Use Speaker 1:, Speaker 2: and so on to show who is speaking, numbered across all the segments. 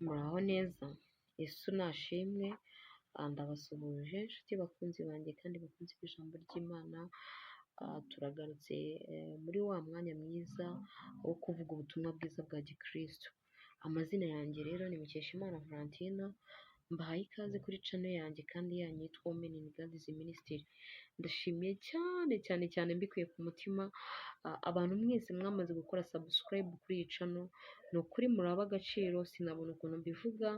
Speaker 1: Muraho neza, Yesu nashimwe, ndabasuhuje inshuti bakunzi banjye kandi bakunzi b'ijambo ry'Imana, turagarutse muri wa mwanya mwiza wo kuvuga ubutumwa bwiza bwa gikristo. Amazina yanjye rero ni Mukeshimana Valentina, mbahaye ikaze kuri channel yanjye kandi yanyu yitwa Women in God's Ministry. Ndashimiye cyane cyane cyane mbikuye ku mutima abantu mwese mwamaze gukora subscribe kuri iyi channel, ni ukuri muraba agaciro sinabona ukuntu mbivuga,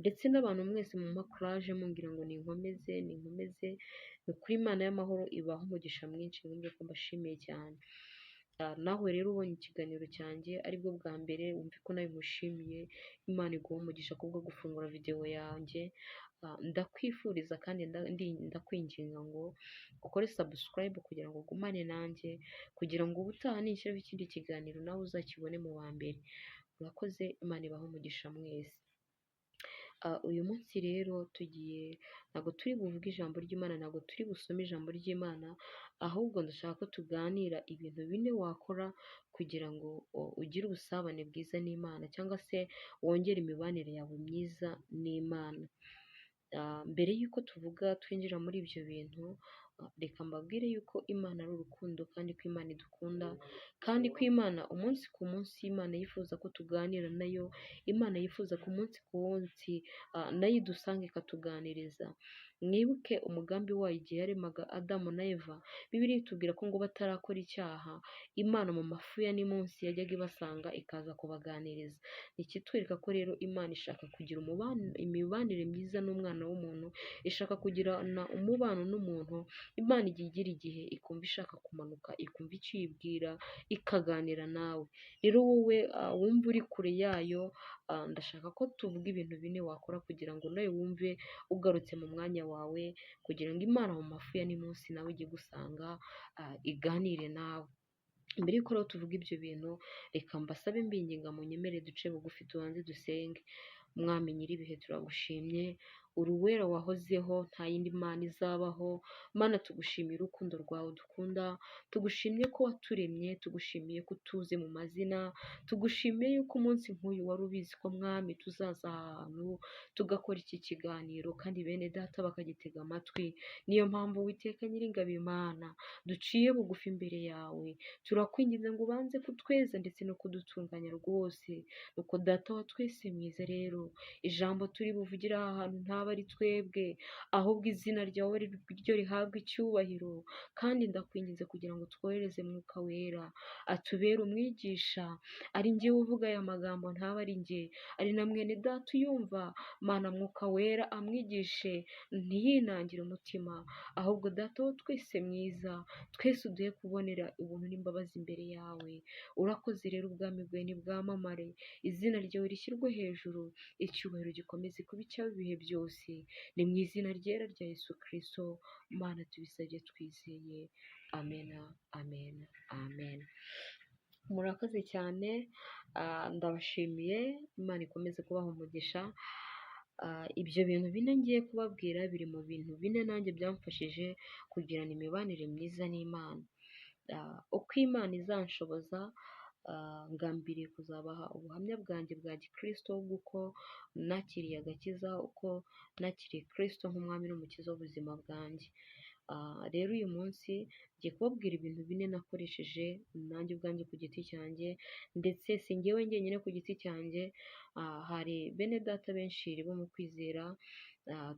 Speaker 1: ndetse n'abantu mwese mumpa courage mumbwira ngo ninkomeze ninkomeze, ni ukuri Imana y'amahoro ibaha umugisha mwinshi, mwumve ko mbashimiye cyane. Nawe rero ubonye ikiganiro cyanjye aribwo bwa mbere wumve ko nawe nkushimiye, Imana iguhe umugisha kubwo gufungura video yanjye, ndakwifuriza kandi ndakwinginga ngo ukore subscribe kugira ngo ugumane nanjye, kugira ngo ubutaha ninshyiraho ikindi kiganiro nawe uzakibone mu wa mbere. Murakoze, Imana ibahe umugisha mwese. Uyu munsi rero tugiye, ntabwo turi buvuge ijambo ry'Imana, ntabwo turi busome ijambo ry'Imana, ahubwo ndashaka ko tuganira ibintu bine wakora kugira ngo ugire ubusabane bwiza n'Imana cyangwa se wongere imibanire yawe myiza n'Imana. Mbere y'uko tuvuga twinjira muri ibyo bintu, reka mbabwire yuko Imana ari urukundo kandi ko Imana idukunda, kandi ko Imana umunsi ku munsi Imana yifuza ko tuganira nayo, Imana yifuza ko umunsi ku munsi nayo idusanga ikatuganiriza. Mwibuke umugambi wayo igihe yaremaga Adamu na Eva, Bibiliya itubwira ko ngo batarakora icyaha, Imana mu mafu ya nimunsi yajyaga ibasanga ikaza kubaganiriza. Ni ikitwereka ko rero Imana ishaka kugira imibanire myiza n'umwana w'umuntu, ishaka kugirana umubano n'umuntu, Imana ijya igira igihe ikumva ishaka kumanuka, ikumva icyo uyibwira, ikaganira nawe. Rero wowe wumva uri kure yayo, ndashaka ko tuvuga ibintu bine wakora kugira ngo nawe wumve ugarutse mu mwanya wawe, kugira ngo Imana mu mafu ya nimunsi nawe ijye igusanga, iganire nawe. Mbere y'uko rero tuvuga ibyo bintu, reka mbasabe mbinginga munyemerere duce bugufi tubanze dusenge. Mwami nyir'ibihe turagushimye, uri uwera wahozeho, nta yindi Mana izabaho, Mana tugushimiye urukundo rwawe dukunda, tugushimye ko waturemye, tugushimiye ko utuzi mu mazina, tugushimiye yuko umunsi nk'uyu wari ubizi ko Mwami tuzaza aha hantu tugakora iki kiganiro kandi bene data bakagitega amatwi. Niyo mpamvu Uwiteka Nyiringabo Imana duciye bugufi imbere yawe, turakwinginze ngo ubanze kutweza ndetse no kudutunganya rwose. Nuko Data wa twese mwiza rero, ijambo turi buvugire aha hantu ntaba ari twebwe, ahubwo izina ryawe ari ryo rihabwa icyubahiro, kandi ndakwinginze kugira ngo twohereze Mwuka Wera atubere umwigisha, ari njyewe uvuga aya magambo ntaba ari njye, ari na mwene data uyumva, Mana Mwuka Wera amwigishe ntiyinangire umutima, ahubwo Data wa twese mwiza, twese uduhe kubonera ubuntu n'imbabazi imbere yawe. Urakoze rero, ubwami bwawe nibwamamare, izina ryawe rishyirwe hejuru, icyubahiro gikomeze kuba icyawe ibihe byose. Ni mu izina ryera rya Yesu Kristo, Mana tubisabye twizeye, amena, amena, amen. Murakoze cyane, ndabashimiye, Imana ikomeze kubaha umugisha. Ibyo bintu bine ngiye kubabwira biri mu bintu bine nanjye byamfashije kugirana imibanire myiza n'Imana. Uko Imana izanshoboza, ngambiriye kuzabaha ubuhamya bwanjye bwa gikristo bw'uko nakiriye agakiza, uko nakiriye Kristo nk'umwami n'umukiza w'ubuzima bwanjye. Rero uyu munsi ngiye kubabwira ibintu bine nakoresheje nanjye ubwanjye ku giti cyanjye, ndetse si njyewe njyenyine ku giti cyanjye, hari bene data benshi bo mu kwizera,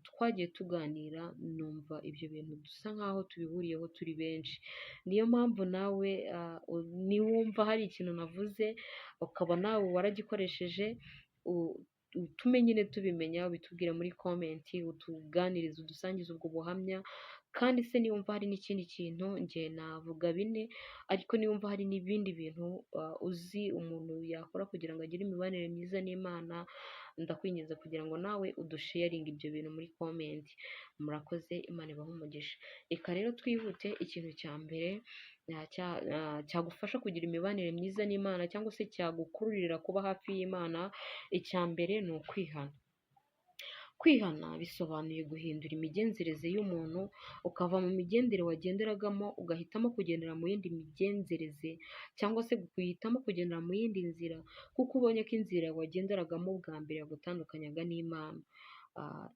Speaker 1: twagiye tuganira numva ibyo bintu dusa nkaho tubihuriyeho turi benshi. Niyo mpamvu nawe niwumva hari ikintu navuze ukaba nawe waragikoresheje, utume nyine tubimenya, ubitubwire muri comment, utuganirize, udusangize ubwo buhamya, kandi se niwumva hari n'ikindi kintu, njye navuga bine, ariko niwumva hari n'ibindi bintu uzi umuntu yakora kugira ngo agire imibanire myiza n'Imana, ndakwinginze kugira ngo nawe udusharinge ibyo bintu muri comment. Murakoze, Imana ibahe umugisha. Reka rero twihute, ikintu cya mbere cyagufasha kugira imibanire myiza n'Imana cyangwa se cyagukururira kuba hafi y'Imana, icya mbere ni ukwihana. Kwihana bisobanuye guhindura imigenzereze y'umuntu, ukava mu migendere wagenderagamo ugahitamo kugendera mu yindi migenzereze, cyangwa se guhitamo kugendera mu yindi nzira, kuko ubonye ko inzira wagenderagamo bwa mbere yagutandukanyaga n'Imana.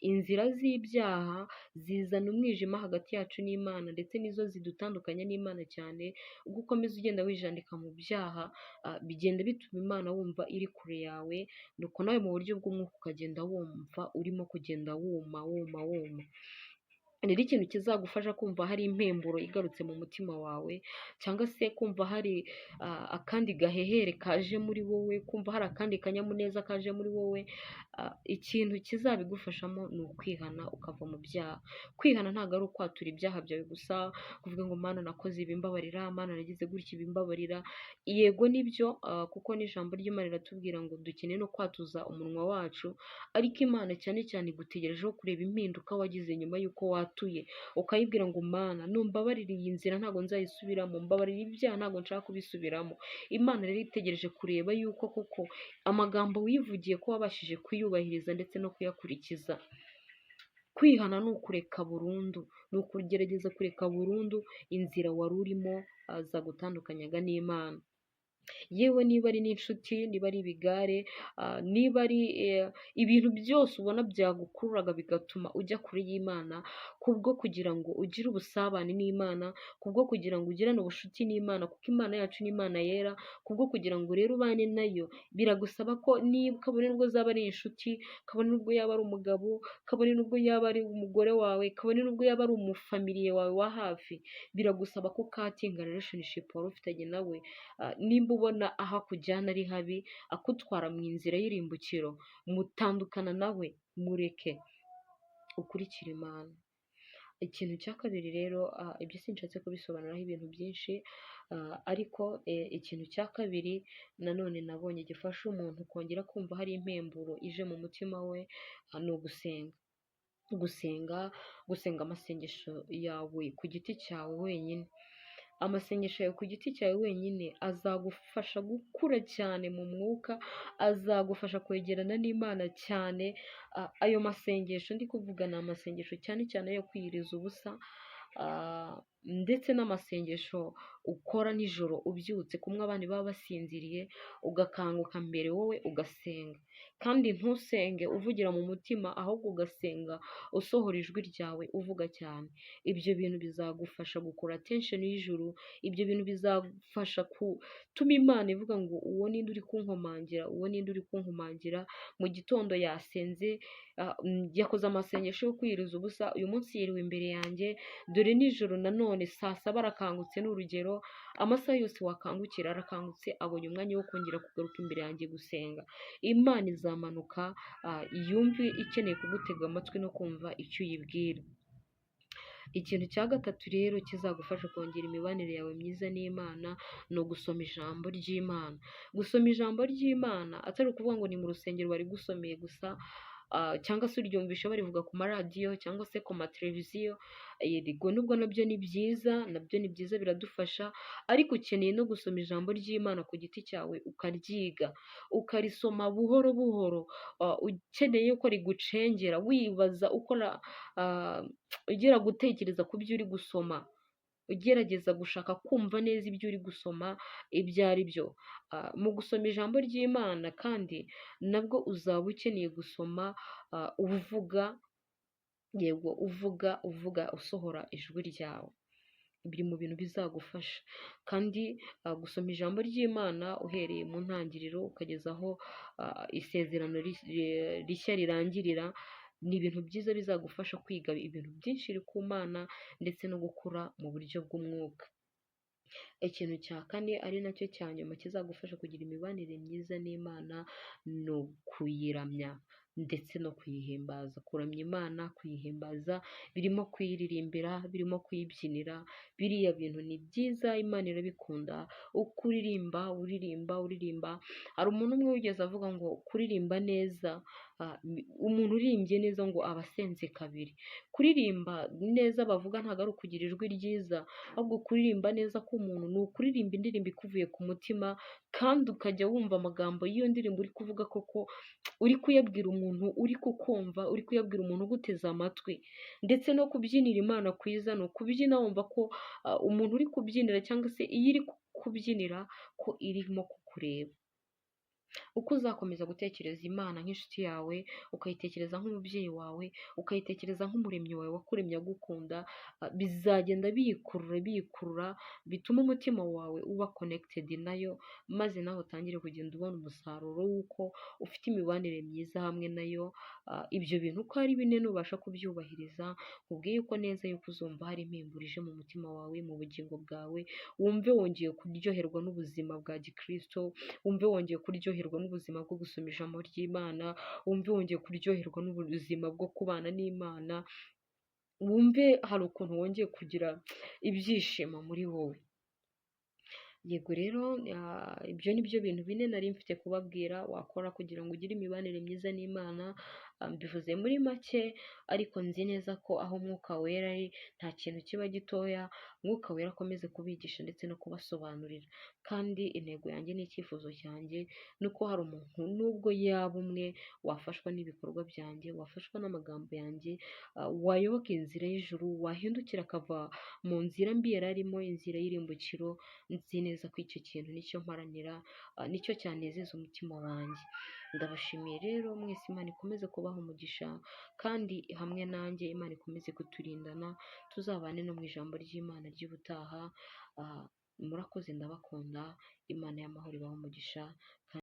Speaker 1: Inzira z'ibyaha zizana umwijima hagati yacu n'Imana, ndetse nizo zidutandukanya n'Imana cyane. Ubwo ukomeza ugenda wijandika mu byaha, bigenda bituma Imana wumva iri kure yawe, nuko nawe mu buryo bw'umwuka ukagenda wumva urimo kugenda wuma wuma wuma. Rero ikintu kizagufasha kumva hari impemburo igarutse mu mutima wawe, cyangwa se kumva hari akandi gahehere kaje muri wowe, kumva hari akandi kanyamuneza kaje muri wowe, ikintu kizabigufashamo ni ukwihana ukava mu byaha. Kwihana ntabwo ari ukwatura ibyaha byawe gusa, kuvuga ngo Mana nakoze ibi mbabarira, Mana nagize gutya ibi mbabarira. Yego nibyo, kuko n'ijambo ry'Imana riratubwira ngo dukeneye no kwatuza umunwa wacu, ariko Imana cyane cyane igutegerejeho kureba impinduka wagize nyuma y'uko watuye, ukayibwira ngo Mana numbabarire iyi nzira ntabwo nzayisubiramo, mbabarira ibyaha ntabwo nshaka kubisubiramo. Imana rero itegereje kureba yuko koko amagambo wivugiye ko wabashije kuyubahiriza ndetse no kuyakurikiza. Kwihana ni ukureka burundu, ni ukugerageza kureka burundu inzira wari urimo zagutandukanyaga n'Imana. Yewe niba ari n'inshuti, niba ari ibigare, niba ari ibintu byose ubona byagukururaga bigatuma ujya kure y'Imana, kubwo kugira ngo ugire ubusabane n'Imana, kubwo kugira ngo ugirane ubucuti n'Imana, kuko Imana yacu ni Imana yera, kubwo kugira ngo rero ubane nayo, biragusaba ko niba kabone nubwo zaba ari inshuti, kabone nubwo yaba ari umugabo, kabone nubwo yaba ari umugore wawe, kabone nubwo yaba ari umufamiliye wawe wa hafi, biragusaba ko ukatinga relationship wari ufitanye nawe. Nimba ubona aho akujyana ari habi, akutwara mu nzira y'irimbukiro, mutandukana nawe, mureke ukurikire Imana. Ikintu cya kabiri rero, ibyo sinshatse kubisobanuraho ibintu byinshi, ariko ikintu cya kabiri nanone nabonye gifasha umuntu kongera kumva hari impemburo ije mu mutima we, ni ugusenga. Gusenga, gusenga amasengesho yawe ku giti cyawe wenyine. Amasengesho yawe ku giti cyawe wenyine azagufasha gukura cyane mu mwuka, azagufasha kwegerana n'Imana cyane. Ayo masengesho ndi kuvuga ni amasengesho cyane cyane yo kwiyiriza ubusa, ndetse n'amasengesho ukora nijoro ubyutse, kumwe abandi baba basinziriye, ugakanguka mbere wowe ugasenga. Kandi ntusenge uvugira mu mutima, ahubwo ugasenga usohora ijwi ryawe uvuga cyane. Ibyo bintu bizagufasha gukura attention y'ijuru, ibyo bintu bizagufasha gutuma Imana ivuga ngo uwo ninde uri kunkomangira, uwo ninde uri kunkomangira. Mu gitondo yasenze, yakoze amasengesho yo kwiyiriza ubusa, uyu munsi yiriwe imbere yanjye, dore nijoro nanone saa saba arakangutse, ni urugero, amasaha yose wakangukira arakangutse, abonye umwanya wo kongera kugaruka imbere yanjye gusenga. Imana izamanuka yumve ikeneye kugutega amatwi no kumva icyo uyibwira. Ikintu cya gatatu rero kizagufasha kongera imibanire yawe myiza n'Imana ni ugusoma ijambo ry'Imana. Gusoma ijambo ry'Imana atari ukuvuga ngo ni mu rusengero barigusomeye gusa, cyangwa se uryumvisha barivuga ku maradiyo cyangwa se ku mateleviziyo, yego nubwo nabyo ni byiza, nabyo ni byiza biradufasha, ariko ukeneye no gusoma ijambo ry'Imana ku giti cyawe ukaryiga, ukarisoma buhoro buhoro, ukeneye ko rigucengera, wibaza ukora, ugera gutekereza ku byo uri gusoma, ugerageza gushaka kumva neza ibyo uri gusoma ibyo ari byo. Mu gusoma ijambo ry'Imana kandi nabwo uzaba ukeneye gusoma uvuga, yego uvuga, uvuga usohora ijwi ryawe. Biri mu bintu bizagufasha. Kandi gusoma ijambo ry'Imana uhereye mu ntangiriro ukageza aho isezerano rishya rirangirira, ni ibintu byiza bizagufasha kwiga ibintu byinshi ku Mana ndetse no gukura mu buryo bw'umwuka. Ikintu cya kane ari nacyo cya nyuma kizagufasha kugira imibanire myiza n'Imana ni ukuyiramya ndetse no kuyihimbaza. Kuramya Imana, kuyihimbaza, birimo kuyiririmbira, birimo kuyibyinira, biriya bintu ni byiza, Imana irabikunda. Uko uririmba, uririmba, uririmba, hari umuntu umwe wigeze avuga ngo kuririmba neza, umuntu uririmbye neza ngo aba asenze kabiri. Kuririmba neza bavuga ntabwo ari ukugira ijwi ryiza, ahubwo kuririmba neza k'umuntu ni ukuririmba indirimbo ikuvuye ku mutima, kandi ukajya wumva amagambo y'iyo ndirimbo uri kuvuga koko uri kuyabwira umuntu umuntu uri kukumva, uri kuyabwira umuntu uguteze amatwi. Ndetse no kubyinira Imana kwiza ni ukubyina wumva ko umuntu uri kubyinira cyangwa se iyo iri kubyinira ko irimo kukureba. Uko uzakomeza gutekereza Imana nk'inshuti yawe, ukayitekereza nk'umubyeyi wawe, ukayitekereza nk'umuremyi wawe wakuremye agukunda, bizagenda biyikurura biyikurura, bituma umutima wawe uba connected nayo, maze nawe utangire kugenda ubona umusaruro w'uko ufite imibanire myiza hamwe nayo. Ibyo bintu uko ari bine nubasha kubyubahiriza, nkubwiye yuko neza yuko uzumva hari impemburo ije mu mutima wawe, mu bugingo bwawe, wumve wongeye kuryoherwa n'ubuzima bwa gikristo, wumve wongeye kuryoherwa n'ubuzima bwo gusoma ijambo ry'Imana, wumve wongeye kuryoherwa n'ubuzima bwo kubana n'Imana, wumve hari ukuntu wongeye kugira ibyishimo muri wowe. Yego rero ibyo ni byo bintu bine nari mfite kubabwira wakora kugira ngo ugire imibanire myiza n'Imana, mbivuze muri make ariko nzi neza ko aho Umwuka Wera ari nta kintu kiba gitoya, Umwuka Wera akomeze kubigisha ndetse no kubasobanurira. Kandi intego yanjye n'icyifuzo cyanjye ni uko hari umuntu nubwo yaba umwe wafashwa n'ibikorwa byanjye, wafashwa n'amagambo yanjye, wayoboka inzira y'ijuru, wahindukira akava mu nzira mbi yari arimo, inzira y'irimbukiro, nzi neza ko icyo kintu nicyo mparanira, nicyo cyanezeza umutima wanjye. Ndabashimiye rero mwese, Imana ikomeze kubaha umugisha, kandi hamwe nanjye Imana ikomeze kuturindana, tuzabane no mu ijambo ry'Imana ry'ubutaha. Murakoze, ndabakunda, Imana y'amahoro ibahe umugisha.